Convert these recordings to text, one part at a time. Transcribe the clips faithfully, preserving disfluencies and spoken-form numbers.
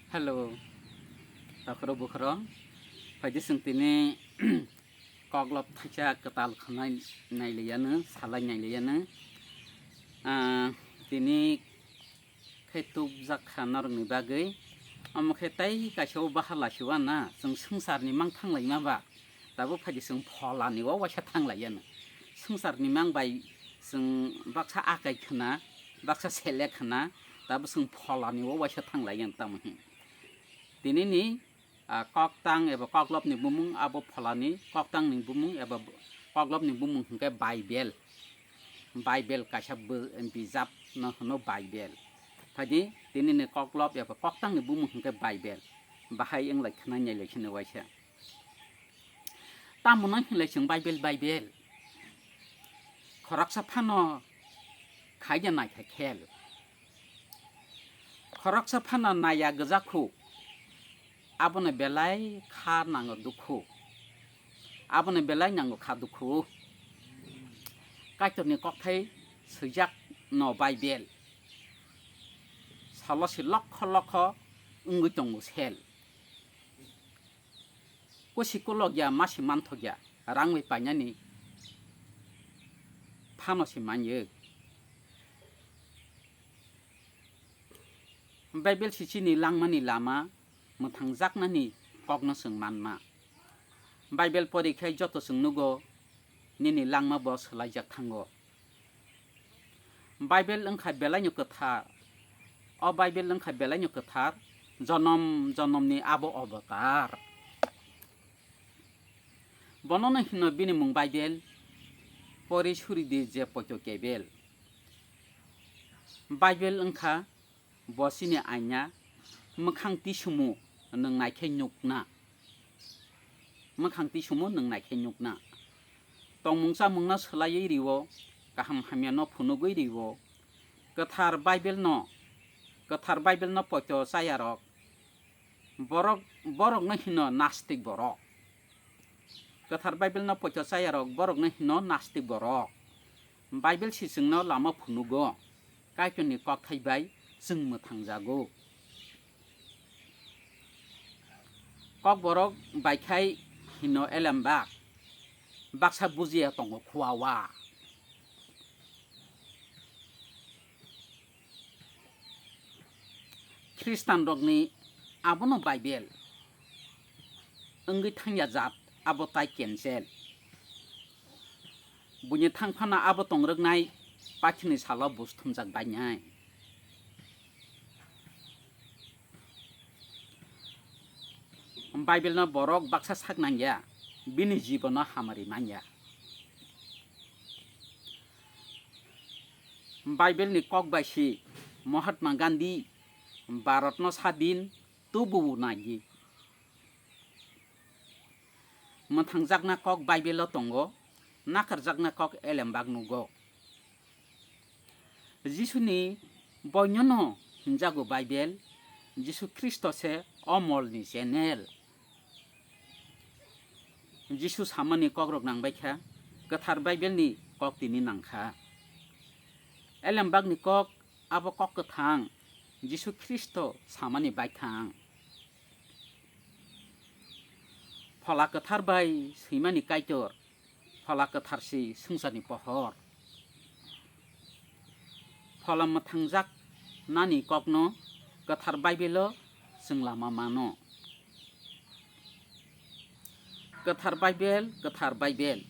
Hello, takhoro bukhoro. Phaidi chwng tini koklop thaisa kwtal khwnai nailiyano, salai nailiyano. Ah, tini khe tubjak kha norokni bagwi. Omo khe tei kaisa o bahala siwa na, chwng swngcharni mang thanglaima ba. Tabuk phaidi chwng pholani o waisa thanglaiyano. Swngcharni mang bai chwng baksa akai khwna, baksa selek khwna, tabuk chwng pholani o waisa thanglaiyano tamo hin. Tinini, ah, koktang eba koklopni bumung abo pholani, koktangni bumung eba koklopni bumung hwnkhe Baibel. Baibel kaisa bo-, bijap no hwno Baibel. Phaidi tinini koklop eba koktangni bumung hwnkhe Baibel. Bahai wnglai khwnai nailai kheno waisa. Tamo no hinlai chwng Baibel, Baibel. Khoroksa phano khaida naikha khel. Khoroksa phano naiya gwja khu. Abono belai kha nango dukhu. Abono belai nango kha dukhu. Kaitorni kokthai swijak no Baibel. Salo si lokho lokho wngwi tongo sel. Kusi kulok ya, masi manthok ya, rang bai painani phano se manyo. Baibel si chini langmani lama, mwthangjaknani kokno chwng manma. Baibel pori khe joto chwng nugo, nini langma bo swlaijak thango. Baibel wngkha belaino kwthar. O Baibel wngkha belaino kwthar, jonom jonomni abo obotar. Bonono hino bini mung Baibel, pori suri di je poito kebel. Baibel wngkha bo chini aina, mwkhang tisumu nwng naikhe nukna. Mwkhang tisumu nwng naikhe nukna. Tongmung chamungno swlaiwi rio, kaham hamyano phunugwi rio. Kwthar Baibelno, kwthar Baibelno poito chayarok, borok, borokno hino nastik borok. Kwthar Baibelno poito chayarok, borokno hino nastik borok. Baibel si chwngno lama phunugo, Kaitorni kokthai bai chwng mwthangjago. Kokborok bai khai hino elembak, baksa bujiya tongo khuawa. Khristanrokni abono Baibel wngwi thangya jat abo tai cancel. Buini thangphano abo tongrwknai paithini salo buj thumjak bainai. Baibelno borok baksa sak nangya, bini jibono hamari manya. Baibelni kok bai si Mahatma Gandhi Bharatno sadin tubu nagi. Mwthangjakna kok Baibelo tongo, nakarjakna kok elembak nugo. Jisuni boinono hinjago Baibel, Jisu Khristo se o molni channel. Jisu samani kokrok nangbaikha, kwthar Baibelni kok tini nangkha. Elembakni kok abo kok kwthang, Jisu Khristo samani baithang. Phola kwthar bai swimani Kaitor, Phola kwthar si swngcharni pohor. Phola mwthangjak nani kokno kwthar Baibelo chwng lama mano. Kwthar Baibel, kwthar Baibel,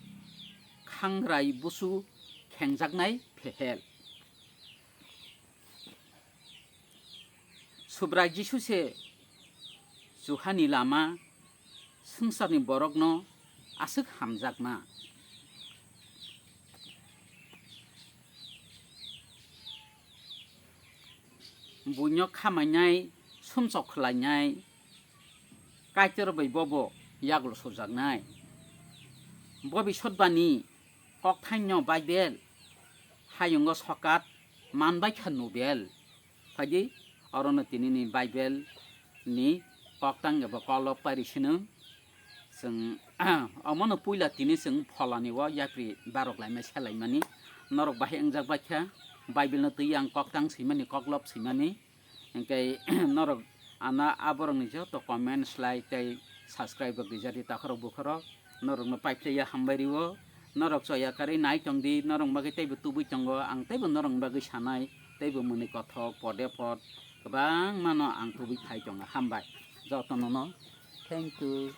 khangrai busu khengjaknai phehel. Subrai Jisu se chuhani lama, swngcharni borokno aswk hamjakma. Buino khamainai, sumsok khlainai, Kaitor bai bobo yagulo sujaknai. Bobi sotbani kokthaino Baibel, hayungo sokat manbai kha Nobel. Phaidi orono tinini Baibel ni koktang eba kolo pari sino. Chwng omono puila tini chwng pholani o yapri barok laimai selaimani. Norok bahai wngjak baikha Baibel no twi ang koktang swimani, koklop swimani. Hingke norok Ano aborokni joto comment, like tei subscribe rok rijadi takhorok bukhorok. Norokno paiphlaiya hambai rio. Norok choya karwi nai tongdi, norok bagwi teibo tubui tongo, ang teibo norok bagwi sanai, teibo mwnwi kothok pode pod kwbangmano ang tubui phai tongo. Hambai jotonono. Thank you.